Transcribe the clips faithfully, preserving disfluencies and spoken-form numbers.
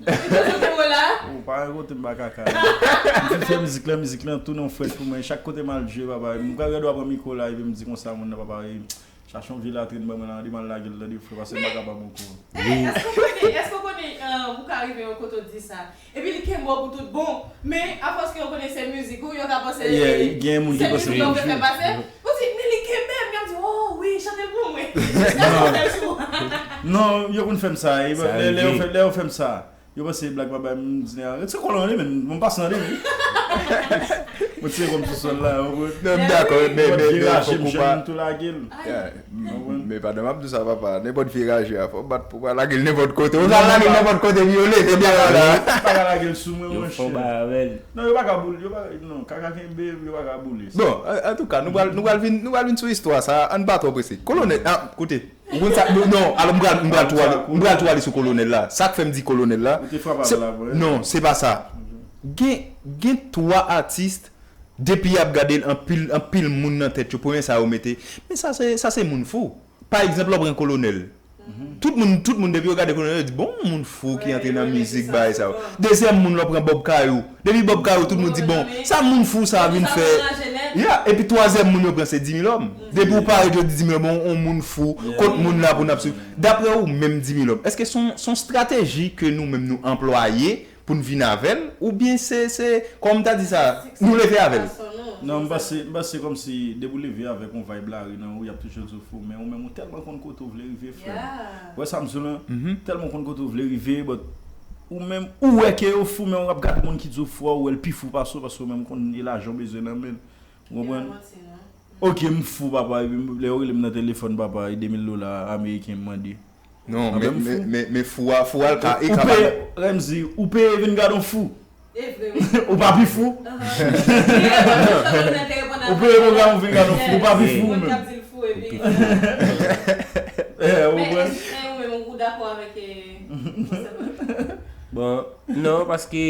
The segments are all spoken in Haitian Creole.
Ou pa gen kote m pa ka kay. M fin fè mizik la, mizik lan tou non frèt pou mwen. Chak kote m al jwe, papa, m ka gen dwa pran mikwo la, epi m di konsa, moun nan, papa, chache yon vye latrin ban mwen la, di m al lage l, tande frè, paske m pa kapab ankò. Ey, èske w konnen, èske w konnen, euh, ou ka rive yon kote w di sa, epi li kenbe w pou tout bon, men afòs ke yo konnen se mizik ou, yo ka panse se mizik la ou vle fè pase. Ou di, men li kenbe m, yo di, oh wi, chante l pou mwen. Èske yo fè l sou ou? Non, yo konn fè m sa, lè, lè yo fè, lè yo fè m sa. Yo panse se blag m ap bay, m di nèg la, retire kòlòn li menm, bon, m pase nan li menm. Mwen tire kòm sou sòl la, ou konprann? Non, m dakò, men, men, men, fòk ou pa. Tou lage l. Men pandan m ap di sa, papa, nenpòt vye raje a, fò w bat pou w pa lage l nenpòt kote. Ou ka lage l nenpòt kote, epi yo leve devan la. Yo pa ka lage l sou mwen, monchè. Non, yo pa ka boule, yo pa, non, kaka kenbe m, yo pa ka boule. Bon, an, antouka, nou pral, nou pral vin, nou pral vin sou istwa sa, ann pa twò prese. Kolonèl, ah, koute. Ou konn sa, non, non, alò m pral, m pral tou ale, m pral tou ale sou kolonèl la. Sa k fè m di kolonèl la, se, non, se pa sa. Gen, gen twa atis, depi y ap gade l, anpil, anpil moun nan tèt yo, premye sa yo mete, men sa se, sa se moun fou. Pa egzanp, lè w pran kolonèl. Tout moun, tout moun, depi yo gade kolonèl, yo di, bon, moun fou ki antre nan mizik, bagay sa yo. Dezyèm moun, lè w pran Bob Kayou. Depi Bob Kayou, tout moun di, bon, sa moun fou sa a vin fè. Yeah, epi twazyèm moun yo pran se Dimilòm. Depi w parèt, yo di Dimilòm, on, on moun fou, kot moun la pou n ap swiv. Daprè ou menm, Dimilòm, èske se yon, se yon estrateji ke nou menm nou anplwaye pou n vin avè l, oubyen se, se, kòm w ta di sa, nou leve avè l? Non, m panse, m panse kòmsi depi w leve avèk yon vibe lari nan ou, y ap toujou di w fou, men ou menm ou tèlman konn kote w vle rive, frè m. Ou wè sa m di w lan? Tèlman w konn kote w vle rive, but ou menm, ou wè ke yo fou, men w ap gade moun ki di w fou a, ou wè l pi fou pase w, paske ou menm konn e lajan w bezwen nan men l. Ou konprann? Ok, m fou, papa, epi lè yo rele m nan telefòn, papa, e de mil dola ameriken m mande. Non, men, men, men, men fou a, fou a, l ka, e ka pa. Remzi, ou peye vin gade yon fou. Ou pa pi fou? Ou peye pwogram ou vin gade yon fou, ou pa pi fou ou menm? Eh, ou konprann? Bon, non, paske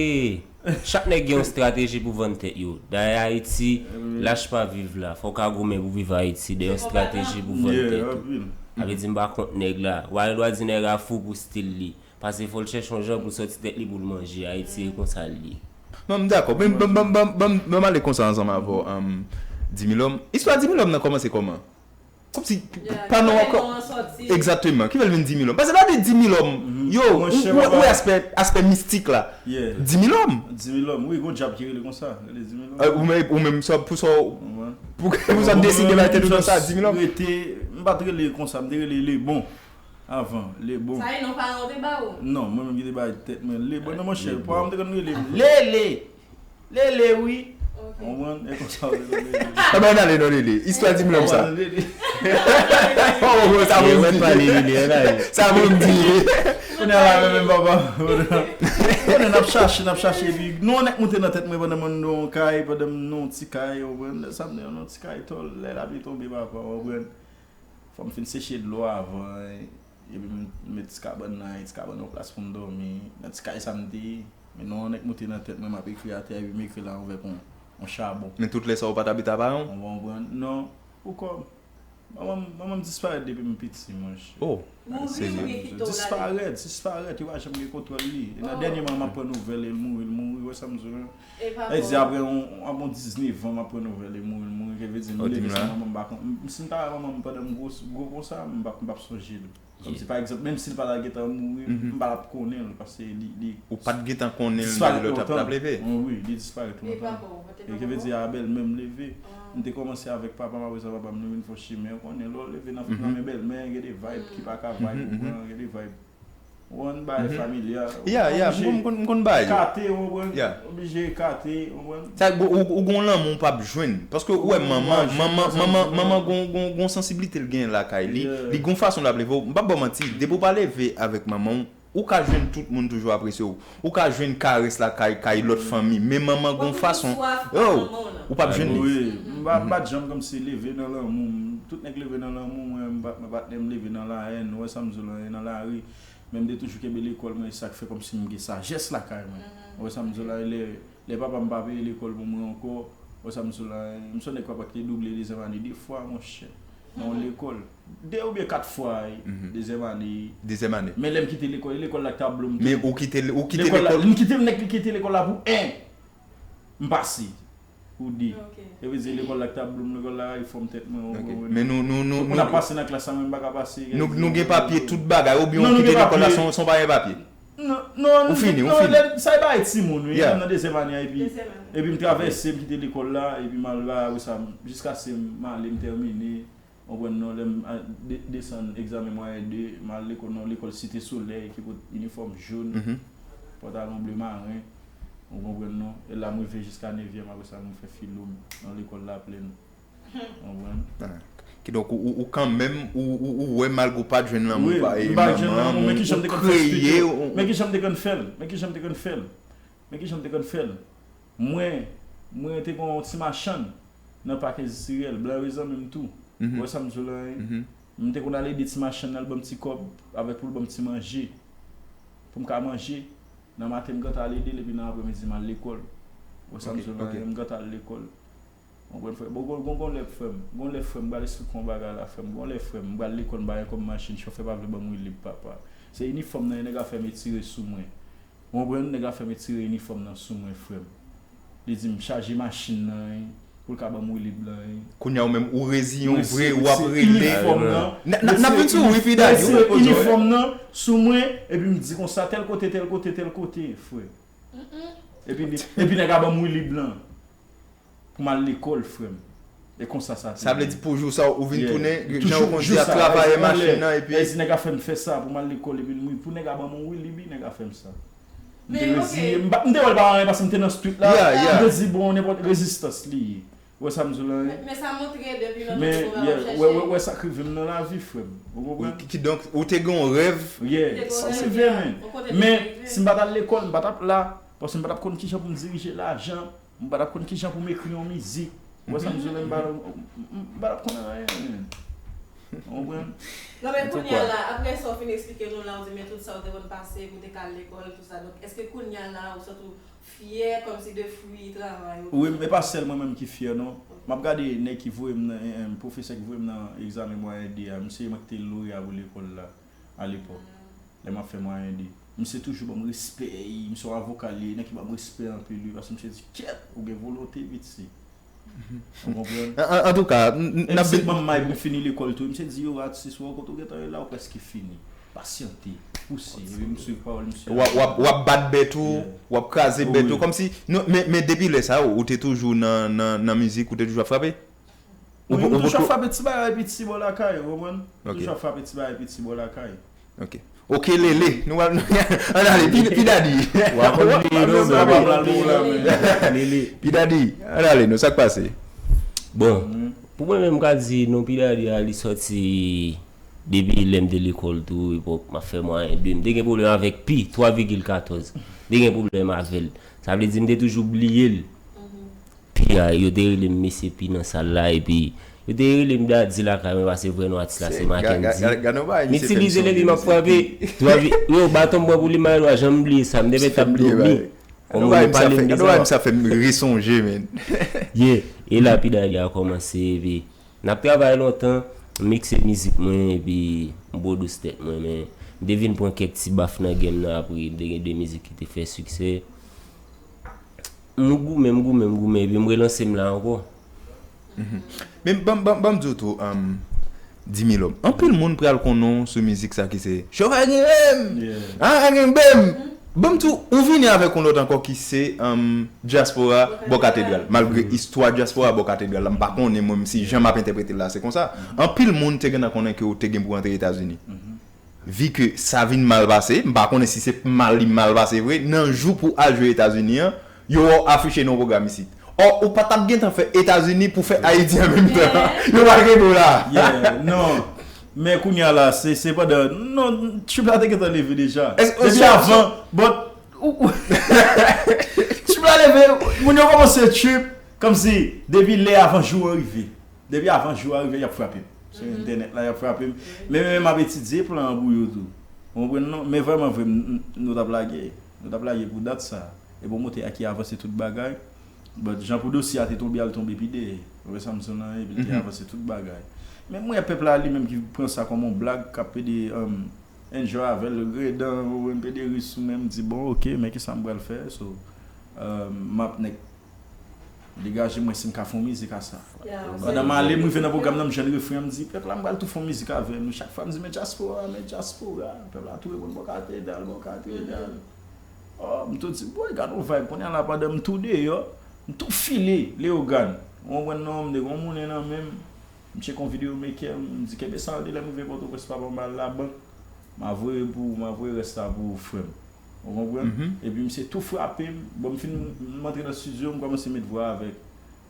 chak nèg gen yon estrateji pou vann tèt yo. Dayè Ayiti, lach pa viv la. Fò w ka goumen pou viv Ayiti, de yon estrateji pou vann tèt ou. Sa vle di m pa kont nèg la. W a gen dwa di nèg la fou pou stil li. Paske fò l chèche yon jan pou l sòti tèt li pou l manje. Ayiti e konsa l ye. Non, m dakò. Men ban m ale konsa ansanm avè w, Dimilòm. Istwa Dimilòm nan kòmanse kòman? Kòmsi, pa non an kò. Egzakteman. Ki fè l vin Dimilòm? Paske lè w di Dimilòm, yo, ou, ou, ou wè aspè, aspè mistik la. Dimilòm. Dimilòm, wi, gon dyab ki rele konsa. Rele Dimilòm. Ou menm, ou menm, sa, pou sa, pou, pou sa deside bay tèt ou non sa, Dimilòm. M pa t rele konsa, m te rele Lebon. Avan, Lebon. Sa e non paran w te ba ou? Non, mwen menm ki te bay tèt mwen Lebon. Non, monchè, paran m te konn rele m Lele. Lele, wi. Ou konprann? E konsa w te konn rele m. Ann ale non, Lele. Istwa Dimilòm sa. Lele. Oh, sa pou m di. Sa pou m di. Kounye a la menm, menm papa. Konnen n ap chache, n ap chache, epi non, nèk moute nan tèt mwen pandan m nan yon kay, pandan m nan yon ti kay, ou konprann? Lè sa m nan yon ti kay tòl, lè lapli tonbe, papa, ou konprann? Fò m fin seche dlo avan, epi m met ti kabann nan, ti kabann yon plas pou m dòmi. Nan ti kay sa m te ye, men non, nèk moute nan tèt mwen, m ap ekri atè, epi m ekri la avèk yon, yon chabon. Men tout lè sa ou pa t abite a paran w? Ou konprann? Non, poukò? Manman m, manman m disparèt depi m piti, monchè. Oh, Senyè. Disparèt, disparèt, yo pa janm gen kontwòl li. E nan dènyèman, m ap pran nouvèl, e l mouri, l mouri, wè sa m di w lan? Sa vle di, apre yon, yon bon diznèf an, m ap pran nouvèl, e mouri, mouri, ke vle di, m leve san manman m pa konn, m, si m ta wè manman m pandan m gwo, gwo konsa, m p ap, m p ap sonje l. Kòmsi, pa egzanp, menm si l pa ta gentan mouri, m pa t ap konnen l, paske li, li disparèt lontan. Ou pa t gentan konnen l, lè w t ap, t ap leve? Wi, wi, li disparèt lontan. E ke vle di, a bèlmè m leve. M te kòmanse avèk papa m, apre sa, papa m li vin fè chimen, ou konnen, lè w leve nan, nan men bèlmè, gen de vibe ki pa ka vibe, ou konprann, gen de vibe. Ou konn bagay familia. Ya, ya, m konn, m konn, m konn bagay yo. Kate, ou konprann? Oblije kate, ou konprann? Sa, ou, ou, ou gon lanmou ou p ap jwenn. Paske ou wè manman, manman, manman, manman gon, gon, gon sansiblite l gen lakay li. Li gon fason l ap leve w. M p ap ba w manti, depi w pa leve avèk manman w, ou ka jwenn tout moun toujou apresye w. Ou ka jwenn karès lakay, kay lòt fanmi. Men manman gon fason. Yo, ou p ap jwenn li. Wi, m pa, m pa t janm kòmsi leve nan lanmou. Tout nèg leve nan lanmou, mwen, m pa, m pa t janm leve nan lahèn. Ou wè sa m di w lan, nan lari. Men m te toujou kenbe lekòl mwen, e sa k fè kòmsi m gen sajès lakay mwen. Ou wè sa m di w la, lè, lè papa m pa peye lekòl pou mwen ankò, ou wè sa m di w la, m se yon nèg papa ki te double dezyèm ane de fwa, monchè. nan yon lekòl. De oubyen kat fwa, dezyèm ane. Dezyèm ane. Men lè m kite lekòl, lekòl la ki t ap blow m tou. Men ou kite, ou kite lekòl. M kite, nèg ki kite lekòl la pou en. M pase. Pou de. Epi se lekòl la ki t ap blow m, lekòl la, e fòm tèt mwen. Men nou, nou, nou, Moun ap pase nan klas la, mwen m pa ka pase. Nou, nou gen papye tout bagay, oubyen ou kite lekòl la san, san pa gen papye? Non, non, ou fini, ou fini. Sa e bagay timoun, wi. Nan dezyèm ane a, epi, epi m travèse, m kite lekòl la, epi m al la, apre sa, jiskaske m ale, m tèmine. Ou konprann non, lè m desann egzamen mwayen de, m al lekòl nan lekòl Site Solèy ki pot inifòm jòn, pantalon ble maren. Ou konprann non? E la m rive jiska nevyèm, apre sa m fè filo m nan lekòl Laplèn. Ou konprann? Kidonk, ou, ou kanmenm, ou, ou, ou wè malgre w pa t jwenn lanmou pa e manman, ou kreye, ou. Men kijan m te konn fè l? Men kijan m te konn fè l? Men kijan m te konn fè l? Mwen, mwen te gen yon ti machann nan Pak Endistriyèl, blan yo zanmi m tou. Ou wè sa m di w la, wi? M te konn al ede ti machann nan, l ban m ti kòb avèk pou l ban m ti manje. Pou m ka manje, nan maten m gentan al ede l, epi nan aprèmidi m al lekòl. Ou wè sa m di w la, wi? M gentan al lekòl. Ou konprann, frè m? Bon, gon, gon, gon lè, frè m. Gon lè, frè m, m pral esplike w yon bagay la, frè m. Gon lè, frè m, m pral lekòl, m pa gen kòb machin, chofè pa vle ban m wi lib, papa. Se inifòm nan, nèg la fè m etire sou mwen. Ou konprann? Nèg la fè m etire inifòm nan sou mwen, frè m. Li di m chaje machin nan, wi, pou l ka ban m wi lib la, wi. Kounye a ou menm, ou reziyen w vre, w ap rele. N ap vin sou ou, wi, P Daddy, ou repoze w. Inifòm nan sou mwen, epi m di konsa, tèl kote, tèl kote, tèl kote, frè. Epi, epi nèg la ban m wi lib lan. Pou m al lekòl, frè m. E konsa sa te ye. Sa vle di pou jou sa ou vin tounen, jan ou konn di a, travayè machin nan, epi. Èsi nèg la fè m fè sa pou m al lekòl, epi m, pou nèg la ban m yon wi lib, nèg la fè m sa. M te reziye m, m te wè l pa anyen paske m te nan street la. M te di, bon, nenpòt rezistans li ye. Ou wè sa m di w la, wi? Men sa montre depi lontan nou pa ap chèche. Wè, wè, wè sa k rive m nan lavi, frè m. Ou konprann? Kidonk, ou te gen yon rèv. Yeah, sa se vre, men. Men, si m pa t al lekòl, m pa t ap la. Paske m pa t ap konn kijan pou m dirije lajan. M pa t ap konn kijan pou m ekri yon mizik. Ou wè sa m di w la, m pa, m pa t ap konn anyen, men. Ou konprann? Non, men kounye a la, apre sa w fin eksplike nou la, w di men tout sa w te konn pase, pou w te ka al lekòl, tout sa. Donk, èske kounye a la, ou santi w fyè, kòmsi de fwi travay ou? Wi, men pa sèl mwen menm ki fyè, non. M ap gade nèg ki voye m nan, pwofesè ki voye m nan egzamen mwayen de a, misye mwen ki te loreya pou lekòl la, alepòk. Lè m ap fè mwayen de. Misye toujou ban m respè, misye yon avoka li ye, nèg ki ban m respè anpil wi, paske misye di, kyèt, ou gen volonte, piti. Ou konprann? Antouka, n ap vin. Misye ban m may pou m fini lekòl tou, misye di, yo, atis, wè w kote w gentan ye la, ou prèske fini. Pasyante, pouse, epi m swiv pawòl misye. W ap, w ap, w ap bat bèt ou, w ap kraze bèt ou, kòmsi, men, men depi lè sa, ou te toujou nan, nan, nan mizik, ou te toujou ap frape? Wi, m toujou ap frape ti bagay piti bò lakay, ou konprann? Toujou ap frape ti bagay piti bò lakay. Ok. Ok, Lele, nou pral, ann ale, P Daddy. W ap ann bliye non, men. P Daddy, ann ale non, sa k pase? Bon, pou mwen menm, m ka di non, P Daddy a, li sòti depi lè m te lekòl tou, epòk m ap fè mwayen de. M te gen pwoblèm avèk pi, twa vigil katòz. M te gen pwoblèm avè l. Sa vle di m te toujou bliye l. Pi a, yo te rele m mesye Pi nan sal la, epi yo te rele m Daddy lakay mwen, paske vrè non atis la se Mackendy. M itilize l epi m ap frape. Yo, baton m pran pou li, m pa janm bliye sa, m te mèt ap dòmi. Kòman yo pale m de sa. Gade bagay m sa fè m resonje, men. Yeah, e la P Daddy a kòmanse, epi n ap travay lontan, m mikse mizik mwen, epi m pwodous tèt mwen, men m te vin pran kèk ti baf nan game nan apre, m te gen de mizik ki te fè siksè. M goumen, m goumen, m goumen, epi m relanse m la ankò. Men ban, ban, ban m di w tou, um, Dimilòm. Anpil moun pral konnen w sou mizik sa ki se Chofè gen bem! Ah, gen bem! Ban m di w, ou vini avèk yon lòt ankò ki se, um, Dyaspora Bò Katedral. Malgre istwa Dyaspora Bò Katedral la, m pa konnen mwen si jan m ap entèprete l la se konsa. Anpil moun te gentan konnen ke w te gen pou w antre Etazini. Vi ke sa vin mal pase, m pa konnen si se mal li mal pase vre, nan jou pou al jwe Etazini an, yo wè w afiche nan yon pwogram isit. Ò, ou pa t ap gentan fè Etazini pou fè Ayiti an menm tan. Yo pa kenbe w la. Yeah, non. Men kounye a la, se, se pandan, non, trip la te gentan leve deja. Depi avan, but, ou, ou, trip la leve, moun yo kòmanse trip, kòmsi, depi lè avan jou an rive. Depi avan jou a rive, y ap frape m. Sou entènèt la, y ap frape m. Men, men, men m ap etidye plan an pou yo tou. Ou konprann non? Men vrèman vre, m, m, nou t ap lage. Nou t ap lage pou dat sa. E pwomotè a ki avanse tout bagay. But jan pou dosye a te tonbe, al tonbe pi dèyè. Ou wè sa m di w lan, epi l te avanse tout bagay. Men m wè pèp la li menm ki pran sa kòm yon blag, k ap pede, um, enjoy avè l, gredan, ou konprann, pede ri sou mwen, m di, bon, oke, men kisa m pral fè? So, um, m ap nèk degaje mwen si m ka fè yon mizik a sa. Pandan m ale, m rive nan pwogram nan, m jwenn refren an, m di, pèp la, m pral tou fè yon mizik avè nou. Chak fwa m di, men dyaspora, men dyaspora, pèp la tou reponn, bò katedral, bò katedral. Oh, m tou di, boy, gad yon vibe, kounye a la, pandan m tou deyò, m tou file Leyogàn. Ou konprann non, m te gen yon moulen nan men m, m tcheke yon videyo mekè, m di, kenbe sa, lè m rive Pòtoprens, papa, m al labank, m a voye pou ou, m a voye rès la pou ou, frè m. Ou konprann? Epi misye tou frape m. Bon, m fin, m antre nan estidyo, m kòmanse met vwa avèk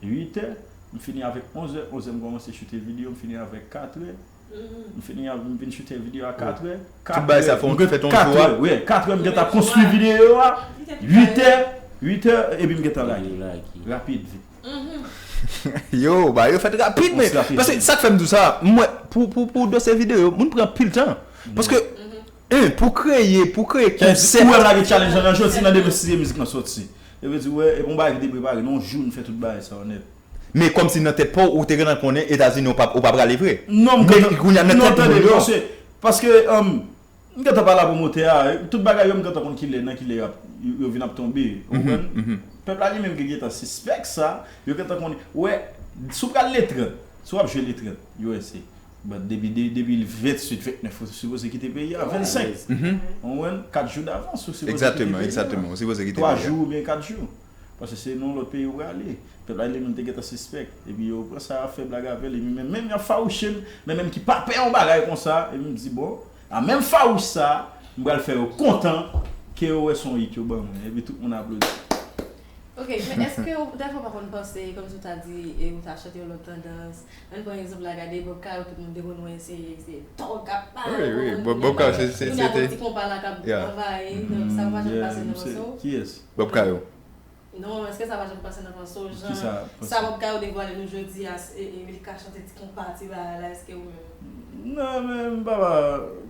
uit è, m fini avèk onz è, onz è m kòmanse choute videyo, m fini avèk kat è. M fini a, m vin choute videyo a kat è. Tout bagay sa fè yon, fèt yon jou a. Wi, kat è m gentan konstwi videyo a. Uit è, uit è, epi m gentan lage. Rapid, vit. Yo, bagay yo fèt rapid, men. Paske sa k fè m di w sa, m wè, pou, pou, pou dosye videyo, moun pran anpil tan. Paske, en, pou kreye, pou kreye konsèp. Ou wè m lage challenge lan nan jodi, nan demen si mizik lan soti. Yo vle di, wè, e bon bagay ki te prepare, nan yon jou, nou fè tout bagay sa yo nèt. Men kòmsi nan tèt pa w, ou te gentan konnen Etazini ou p ap, ou p ap prale vre. Non, m gentan, kounye a nan tèt moun yo. Paske, paske, um, m gentan pale a pwomotè a, tout bagay yo m gentan konn kilè, nan kilè y ap, yo, yo vin ap tonbe, ou konprann? Pèp la li menm ki gentan sispèk sa, yo gentan konnen, wè, si w pral le trant, si w ap jwe le trant, U S A, but depi, de, depi le venntuit, ventnèf, ou sipoze kite peyi a, vennsenk, ou konprann? Kat jou davans, ou sipoze kite peyi a. Egzakteman, egzakteman, ou sipoze kite peyi a. Twa jou oubyen kat jou. Paske se nan yon lòt peyi ou prale. Pèp la li menm te gentan sispèk. Epi yo pran sa y ap fè blag avè l. Epi menm, menm y ap fawouche m. Men menm ki pa pè yon bagay konsa. Epi m di, bon, a menm fawouch sa, m pral fè yo kontan ke yo wè se yon hit yo ban mwen. Epi tout moun aplodi. Ok, men èske ou dèfwa ou pa konn panse, kòmsi ou ta di, e ou ta chante yon lòt tandans? Ann pran egzanp la, gade Bob Cayo, tout moun te konn wè se, se tòg k ap pale. Wi, wi, Bob Cayo, se, se, se te. Kounye a gon ti konpa la k ap anvayi, donk sa pa janm pase nan panse w? Kiyès? Bob Cayo. Non, èske sa pa janm pase nan panse w, jan sa Bob Cayo devwale nou jodi a, e, e, li ka chante ti konpa, ti bagay la, èske ou menm? Non, men, papa,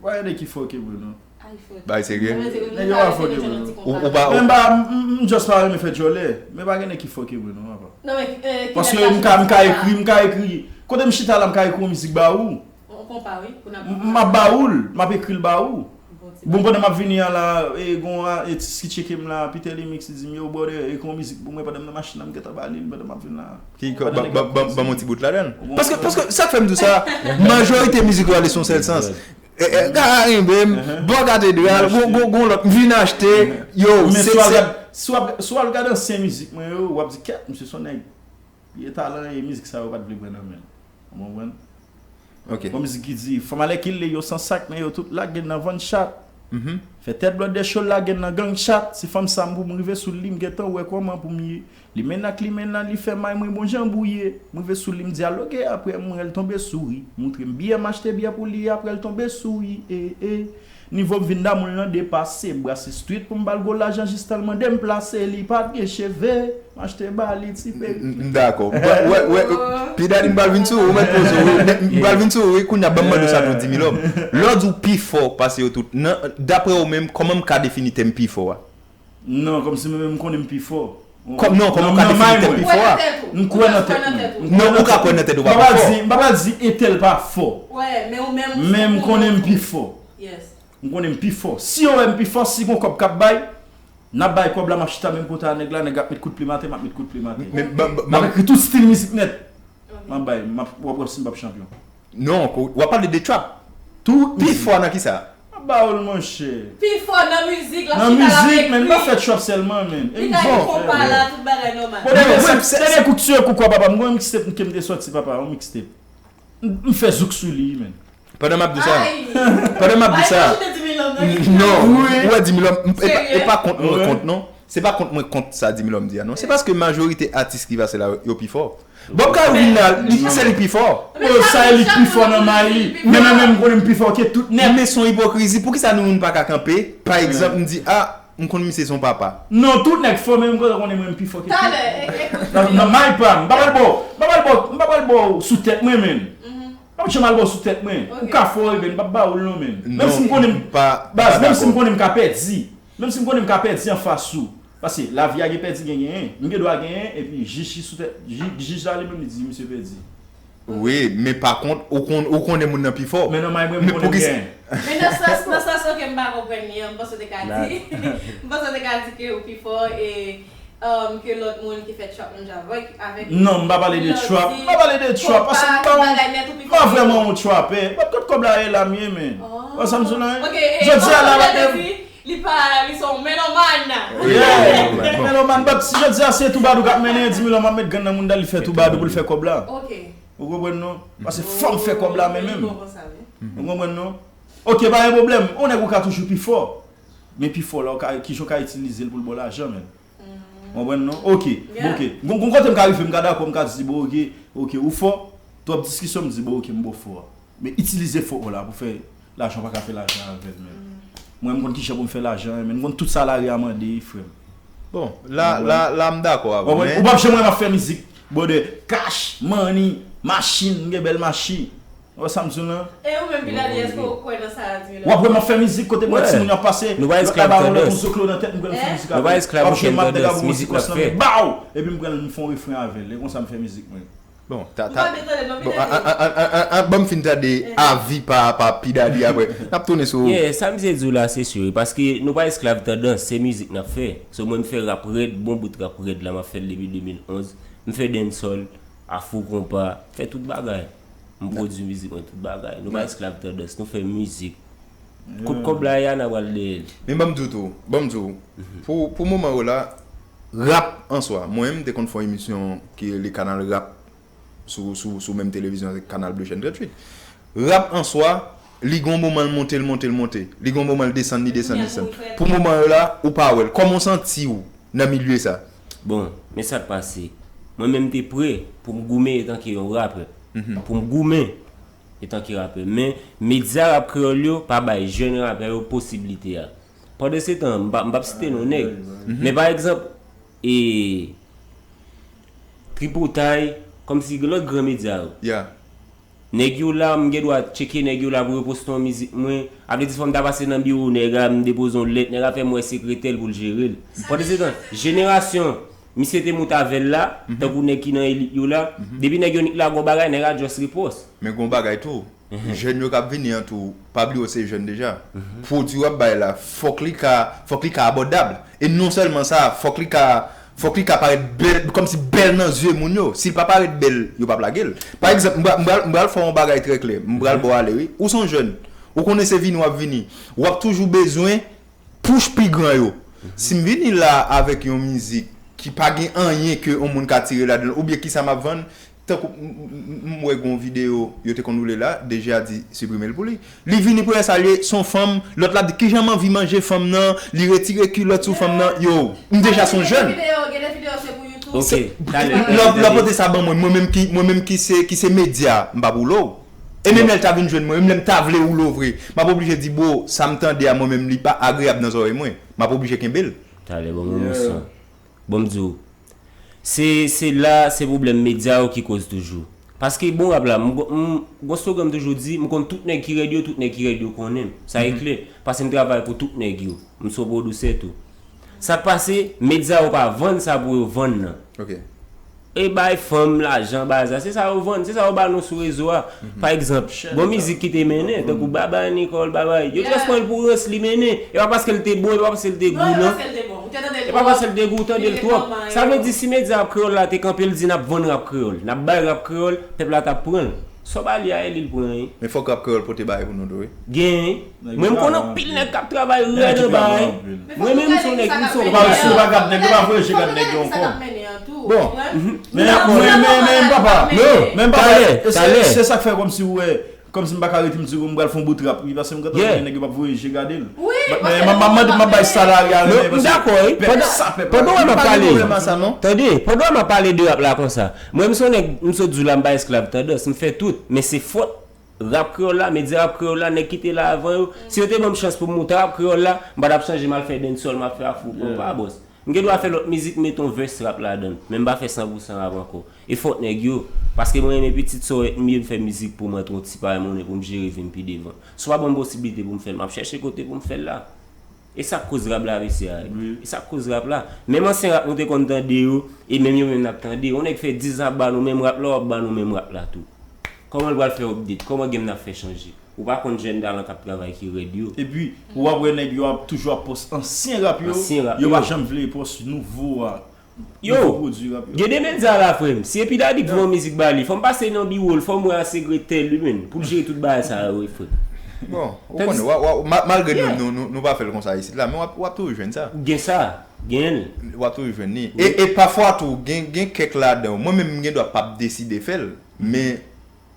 pa gen nèg ki fò ke mwen, non. Bagay serye? Nèg yo pa fò ke mwen, non. Ou, ou pa, ou... Men m pa, m, m, m just pa renmen fè djòlè, men pa gen nèg ki fò ke mwen, non, papa. Non, men, e, ki nèg ka chante ti konpa? Paske m ka, m ka ekri, m ka ekri, kote m chita la, m ka ekri yon mizik ba ou. M ap ba ou l, m ap ekri l ba ou. Bon, pandan m ap vini a la, e, gon atis ki tcheke m la, Peter Limix, li di m, yo, brother, ekri yon mizik pou mwen pandan m nan machin nan, m gentan ba li l pandan m ap vin la. Ki, ban, ban, ban, ban m yon ti bout ladan l. Paske, paske, sa k fè m di w sa, majorite mizik yo ale sou yon sèl sans. E, e, Karimbe m, bò katedral, gon, gon, gon lòt, m vin achte, yo, se, se. Men si w al gad, si w al gad ansyen mizik mwen yo, w ap di, kèt, misye se yon nèg. Vye talan e mizik sa yo pa t vle pran nan men l. Ou konprann? Ok. Gon mizik ki di, fanm alèkile yo san sak, men yo tout lage nan vann chat. Fè tèt blòdè cho lage nan gang chat. Se fanm sa m pou m rive sou li, m gentan wè kòman pou m ye. Li mennen ak li mennen, li fè may mwen bon jan bouye. M rive sou li, m dyaloge, apre m wè l tonbe souri. Moutre m byè, m achte byè pou li, apre l tonbe souri. E, e. Nivo m vin damou l nan depase. M brase street pou m ba l gwo lajan jis tan l mande m plase. Li pa t gen cheve, m achte ba li ti perik. M dakò. Wè, wè, wè, pi dadi m pral vin sou ou, ou mèt poze w, wi. M pral vin sou ou, wi, kounye a ban m mande w sa tou, Dimilòm. Lè w di w pi fò pase yo tout, nan, daprè ou menm, kòman m ka defini tèm pi fò a? Non, kòmsi mwen menm m konnen m pi fò. Kòm, non, kòman w ka defini tèt pi fò a? M kwè nan tèt mwen. Non, ou ka kwè nan tèt ou pa fò. M pa pral di entèl pa fò. Men m konnen m pi fò. M konnen m pi fò. Si yo wè m pi fò, si gon kòb k ap bay, n ap bay kòb la, m ap chita menm kote a nèg la, nèg ap met kout plim atè, m ap met kout plim atè. M ap ekri tout stil mizik nèt. M ap bay, m ap, w ap wè si m p ap chanpyon. Non, w ap pale de trap. Tout mizik. Pi fò nan kisa? M ap ba w l, monchè. Pi fò nan mizik, l ap chita la, l ap ekri. Nan mizik, men, m pa fè trap sèlman, men. Li ka ekri konpa la, tout bagay nòmal. Bon, dènye, dènye kou k tiye kou kwa papa m, gon yon mixtape ke m te sòti, papa, yon mixtape. M, m fè zouk sou li, men. Pandan m ap di w sa. Pandan m ap di w sa. Non, ou wè Dimilòm, e pa kont mwen kont, non. Se pa kont mwen kont sa Dimilòm di a, non. Se paske majorite atis ki pase la, yo pi fò. Bob Cayo vin la, li, se li k pi fò. Bon, sa e li k pi fò nan may li. Men mwen menm, m konnen m pi fò ke tout nèg. Men se yon ipokrizi. Poukisa nou menm nou pa ka kanpe? Pa egzanp, m di, a, m konn misye se yon papa. Non, tout nèg fò, men m gentan konnen mwen m pi fò ke tout. Nan, nan may pa m. M pa pral ba w, m pa pral ba w, m pa pral ba w sou tèt mwen, men. M p ap janm al ba w sou tèt mwen. Ou ka fò, men m p ap ba w l non, men. Menm si m konnen m, baz, menm si m konnen m ka pèdi. Menm si m konnen m ka pèdi anfas ou. Paske lavi a gen pèdi, gen genyen. M gen dwa genyen, epi jij ki sou tèt, jij, jij la li menm li di misye pèdi. Wi, men pa kont, ou konn, ou konnen moun nan pi fò. Men nan may mwen, m konnen m genyen. Men nan sans, nan sans, ok, m pa konprann li an, m panse w te ka di, m panse w te ka di ke ou pi fò e um, ke lòt moun ki fè trap menm jan avèk avèk ou. Non, m pa pale de trap. M pa pale de trap. Paske m pa yon, m pa vrèman yon trapè. Mwen kot kòb la ye la m ye, men. Wè sa m sou la. Jodi a la, m ap di li pa, li se yon melomàn. Yeah, melomàn. But si jodi a se toubadou k ap mennen, di milyon m ap met grenn nan mouda, li fè toubadou pou l fè kòb la. Ou konprann non? Paske fò m fè kòb la men menm. Ou konprann non? Ok, pa gen pwoblèm. Yon nèg ou ka toujou pi fò. Men pi fò la, kijan w ka itilize l pou l ba w lajan, menm. Ou konprann non? Ok. Bon, ok. Gon, gon kote m ka rive, m ka dakò, m ka di, bon, ok, ok, ou fò. Twòp diskisyon, m di, bon, ok, m ba w fò a. Men itilize fò w la pou fè lajan, w pa ka fè lajan avè l, menm. Mwen, m konn kijan pou m fè lajan, menm. M konn tout sa lari a mande, frè m. Bon, la, la, la, m dakò avè w, men. Ou p ap janm wè m ap fè mizik, brother, cash, money, machin, m gen bèl machin. Ou wè sa m di w lan? E ou menm, Pidadi, èske ou kwè nan sa a di la? W ap wè m ap fè mizik kote m wè timoun yo ap pase, lòt la ba yon lòt yon zoklo nan tèt, m kwè m fè mizik avè l. W ap jwenn m ap nèg ap yon zoklo nan men, baw! Epi m pran l, m fè yon refren avè l. E konsa m fè mizik mwen. Bon, ta, ta, bon, an, an, an, an, an, ban m fin tande avi pa, pa Pidadi apre. N ap tounen sou. Yeah, sa misye di w la, se sure. Paske nou pa esklav tandans, se mizik n ap fè. So, mwen, m fè rap rèd, bon bout rap rèd la, m ap fè l depi de mil onz. M fè dancehall, afro konpa, fè tout bagay. M pwodui mizik mwen, tout bagay. Nou pa esklav tandans, nou fè mizik. Kot kòb la ye a, n a pral dèyè l. Men ban m di w tou, ban m di w, pou, pou moman yo la, rap an swa, mwen menm, m te konn fè yon emisyon ki rele Kanal Rap sou, sou, sou menm televizyon, Kanal Bleu Chaîne tranntuit. Rap an swa, li gon moman l monte, l monte, l monte. Li gon moman l desann, li desann, desann. Pou moman yo la, ou pa wè l. Kòman w santi w nan milye sa? Bon, men sa k pase. Mwen menm m te prè pou m goumen etanke yon rapè. Pou m goumen etanke rapè. Men, medya rap kreyòl yo pa bay jèn rapè yo posiblite a. Pandansetan, m p ap, m p ap site non nèg. Men pa egzanp, e, Tripotay, kòmsi lòt gran medya yo. Nèg yo la, m gen dwa tcheke nèg yo la pou yo poste yon mizik mwen. A vle di fò m ta pase nan biwo nèg la, m depoze yon lèt, nèg la fè m wè sekretè l pou l jere l. Pandansetan, jenerasyon misye te moute avè l la, tankou nèg ki nan elit yo la, depi nèg yo nik lage yon bagay, nèg la just repòs. Men gon bagay tou. Jèn yo k ap vini an tou, pa bliye w se jèn deja. Pwodui w ap bay la, fòk li ka, fòk li ka abòdab. E non sèlman sa, fòk li ka, fòk li ka parèt bèl, kòmsi bèl nan zye moun yo. Si l pa parèt bèl, yo p ap lage l. Pa egzanp, m pral, m pral, m pral fè w yon bagay trè klè. M pral ba w ale, wi. Ou se yon jèn. Ou konnen se vini w ap vini. W ap toujou bezwen push pi gran yo. Si m vini la avèk yon mizik ki pa gen anyen ke yon moun ka tire ladan l, oubyen kisa m ap vann, tankou m, m, m, m wè gon videyo yo te konn woule la, D J a di siprime l pou li. Li vini premye sa l ye, se yon fanm, lòt la di kijan m anvi manje fanm nan, li retire kilòt sou fanm nan, yo, m deja se yon jèn. Lè, lè w pote sa ban mwen, mwen menm ki, mwen menm ki se, ki se medya, m p ap woule w. E menm lè l ta vin jwenn mwen, menm lè m ta vle woule w vre, m ap oblije di, bro, sa m tande a mwen menm li pa agreyab nan zòrèy mwen. M ap oblije kenbe l. Talè, ban mwen yon son. Bon, m di w, se, se la, se pwoblèm medya yo ki koz toujou. Paske bon rap la, m, m, gon slogan m toujou di, m konn tout nèg ki rèd yo, tout nèg ki rèd yo konnen m. Sa e klè, paske m travay pou tout nèg yo. M se yon pwodisè tou. Sa k pase, medya yo pa vann sa pou yo vann nan. E bay fanm lajan, bay sa, se sa yo vann, se sa yo ba nou sou rezo a. Pa egzanp, gon mizik ki te mennen, tankou Babay Nicole, Babay, yo just pran l pou rans li mennen. E pa paske l te bon, e pa paske l te gou, non. E pa paske l te gou, tande l twòp. Sa vle di si medya rap kreyòl la te kanpe, l di n ap vann rap kreyòl, n ap bay rap kreyòl, pèp la t ap pran l. Sa w ba li a, e li l pran, wi. Men fòk rap kreyòl pote bagay pou nou tou, wi. Gen, wi. Mwen, m konn anpil nèg k ap travay rèd anba, wi. Mwen menm, m se yon nèg, m se yon... Yo pa, yo pa gad nèg, yo pa voye je gad nèg yo ankò. Bon. Men, men, men, men, papa. Men, papa, se, se sa k fè kòmsi ou wè, kòmsi m pa ka rete m di, m pral fè yon bout rap, wi, paske m gentan wè nèg yo p ap voye je gade l. Men, m ap, m ap mande, m ap bay sa lari a renmen, paske pèp sa, pèp la. Pandan w ap pale, tande, pandan w ap pale de rap la konsa, mwen, m se yon nèg, m sot di w la, m pa esklav tandans, m fè tout, men se fòt rap kreyòl la, medya rap kreyòl la, nèg ki te la avan yo, si yo te ban m chans pou m moute rap kreyòl la, m pa t ap chanje m al fè dancehall, m ap fè afro konpa, bòs. M gen dwa fè lòt mizik, m mete yon vès rap ladan l, men m pa fè san pou san rap ankò. E fòt nèg yo, paske mwen renmen pitit, sa w wè m ye, m fè mizik pou m rantre yon ti pay monnen pou m jere vi m pi devan. Si w pa ban m posiblite pou m fè l, m ap chèche kote pou m fè l la. E sa k koz rap la mesye a. E sa k koz rap la. Menm ansyen rap nou te konn tande yo, e menm yo menm n ap tande. Yon nèg fè diz an ap ba nou menm rap la, w ap ba nou menm rap la tou. Kòman l pral fè update? Kòman game nan ap fè chanje? Ou pa konn jèn talan k ap travay ki rèd yo. Epi, ou ap wè nèg yo ap toujou ap pòs ansyen rap yo. Ansyen rap Yo yo. Pa janm vle pòs nouvo a. Yo, Nouvo pwodui rap yo. Gen de menn sa la, frè m. Si epi Daddy k voye yon mizik ba li, fò m pase nan biwo l, fò m wè a se gretèl li menm, pou l jere tout bagay sa yo, wi, frè. Bon, ou konnen, wa- wa- ma- malgre nou, nou, nou, nou pa fè l konsa isit la, men w ap, w ap toujou jwenn sa. Gen sa, gen l. W ap toujou jwenn li. E, e pafwa tou, gen, gen kèk ladan yo. Mwen menm, m gen dwa p ap deside fè l, men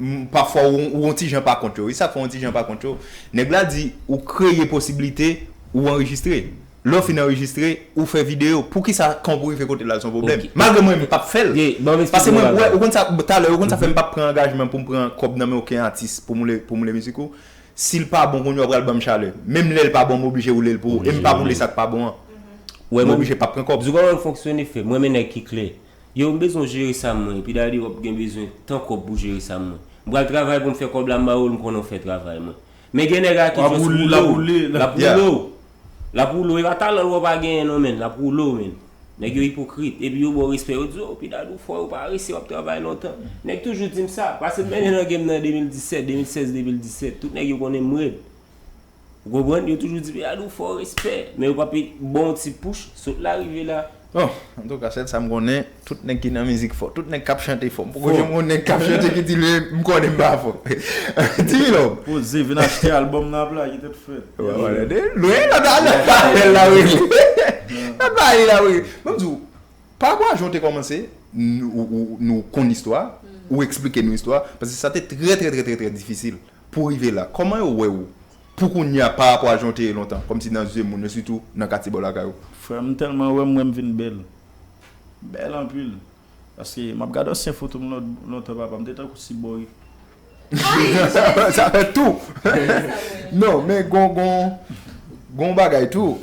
m- pafwa ou, ou yon ti jan pa kont yo. E sa k fè yon ti jan pa kont yo. Nèg la di, ou kreye posiblite, ou anrejistre. Lè w fin anrejistre, ou fè videyo. Poukisa kan pou rive kote l la, se yon pwoblèm? Ok. Malgre mwen, m p ap fè l. Gen, ban m eksplike Paske yon mwen, bagay. Wè, ou konn sa, talè, ou konn sa fè m p ap pran angajman pou m pran kòb nan men okenn atis pou moule, pou moule mizik ou. Si l pa bon, kounye a w pral ban m chalè. Menm lè l pa bon, m oblije woule l pou ou. E m pa woule sa k pa bon an. Wè, M mwen, oblije p ap pran kòb. Di w kòman m fonksyone, frè m. Mwen, men nèg ki klè. Yo, m bezwen jere sa m mwen. Epi Daddy, w ap gen bezwen tan kòb pou jere sa m mwen. M pral travay pou m fè kòb la, m ba ou l, m konnen w fè travay mwen. Men gen nèg a ki W ap just woule, woule l ap w. woule, l L ap ap woule w. L ap woule w. E pa talan l wè w pa genyen non, menn. L ap woule w, menn. Nèg yo ipokrit. Epi yo ba w respè. Yo di w, "Epi Daddy, w fò, w parese, w ap travay lontan." Nèg toujou di m sa. Paske m mennen nan game nan de mil disèt, de mil sèz, de mil disèt. Tout nèg yo konnen m rèd. Ou konprann? Yo toujou di, "Daddy, w fò, respè." Men yo pa pe ba w ti push, sot la, rive la. Bon, antouka, sèl sa m konnen, tout nèg ki nan mizik fò, tout nèg k ap chante fò. M poko janm wè yon nèg k ap chante ki di li, m konnen m pa fò. Ti Milòm. Poze, vin achte albòm nan ap la, ki tèt frèt. Wè, wè, de lwen, la, la, la, la, la, wi. La, la, la, wi. Mwen, m di w, pa rapò a jan w te kòmanse, nou, ou, ou, nou konn istwa, ou eksplike nou istwa, paske sa te trè, trè, trè, trè, trè difisil pou rive la. Kòman yo wè ou? Pou kounye a, pa rapò a jan w te ye lontan, kòmsi nan zye moun yo, sitou nan katye bò lakay ou. Frè m tèlman wè m, wè m vin bèl. Bèl anpil. Paske m ap gade ansyen foto m lòn- lontan, papa m te tankou sibòy. Sa fè tou. Non, men gon, gon, gon bagay tou.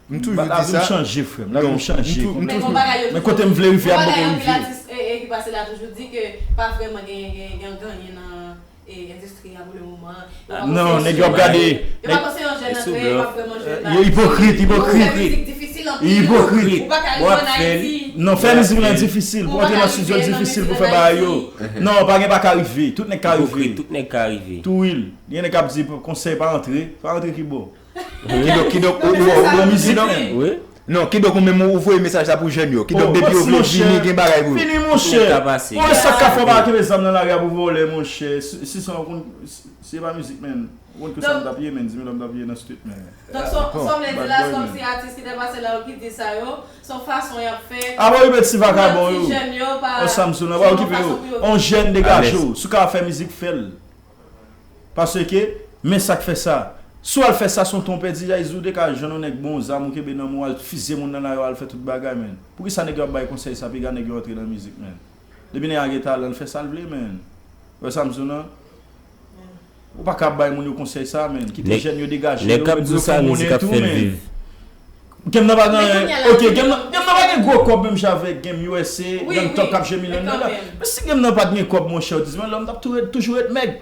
M toujou di sa. Lavi m chanje, frè m. Lavi m chanje. Men gon bagay yo Men kote m vle rive a, m poko rive. Ki pase la toujou di ke pa vrèman gen, gen, gen, gen anyen nan endistri a pou le moman. Non, nèg yo ap gade. Yo pa panse yon jèn antre, yo pa vrèman jèn. Yo ipokrit, ipokrit. Ipokrit. Non, fè mizik lan difisil, pou antre nan estidyo difisil, pou fè bagay yo. Non, pa gen pa ka rive. Tout nèg ka rive. Tout nèg ka rive. Tou wi. Gen nèg k ap di konsèy pa antre. Pa antre ki bò? Kidonk, kidonk, ou, ou, ou, ou mizik, non? Non, kidonk ou menm ou voye mesaj la pou jèn yo. Kidonk depi yo vle vini, gen bagay pou yo. Vini, monchè. Ou ka pase. Ou wè sa k ka fè w pa kenbe zam nan lari a pou vòlè, monchè. Si, si sa w konn, si, si se pa mizik, menn. Ou konn ki sa m t ap ye, menn. Di m lè m t ap ye nan street, menn. Donk, sa w vle di la, se kòmsi atis ki te pase la yo ki di sa yo, se yon fason y ap fè. Aba yo met ti vakabon yo. Ti jèn yo pa. An Samson, aba okipe yo. On jèn degaje w. Si w ka fè mizik, fè l. Paske, men sa k fè sa. Si w al fè sa, se yon tan w pèdi, ay, ou te ka jwenn yon nèg bon zam, ou kenbe nan men w, al fizye moun nan lari a, al fè tout bagay, menn. Poukisa nèg yo ap bay konsèy sa, piga nèg yo antre nan mizik, menn? Depi nèg la gen talan, l fè sa l vle, menn. Ou wè sa m di w nan? Ou pa ka ap bay moun yo konsèy sa, menn. Kite jèn yo degaje yo, yo fè monnen tou, menn. Game nan pa gen, ok, game nan, game nan pa gen gwo kòb menm jan avèk game U S A, Young Thug k ap jwe milyon dola. Men si game nan pa t gen kòb, monchè, w di, men lòm t ap tou ret, toujou ret mèg.